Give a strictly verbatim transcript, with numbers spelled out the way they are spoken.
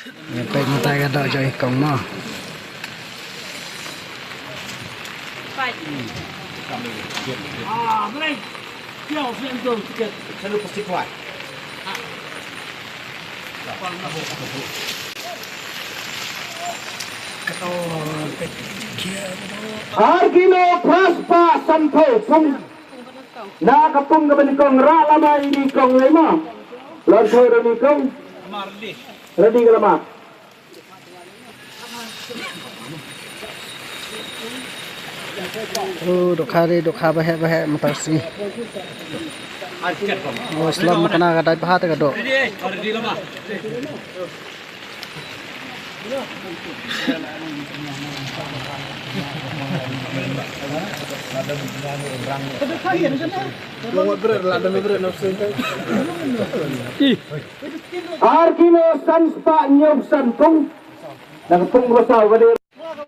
Ïa peit mynta ka doh jong i kong mo. Ar kilo phra spah sanphew pung. Na ka pung kaba nyngkong, rah lama ïa i kong, ïa i mo. Lon thoi ïa i kong. Ready ka lama. Oh, dohkha re, dohkha ba heh ba heh mynta ka sngi. Oh, slem kane ka dait bha te ka doh. Ar kilo san spah hynñiew san pung. Na ka pung ba saw ka dei.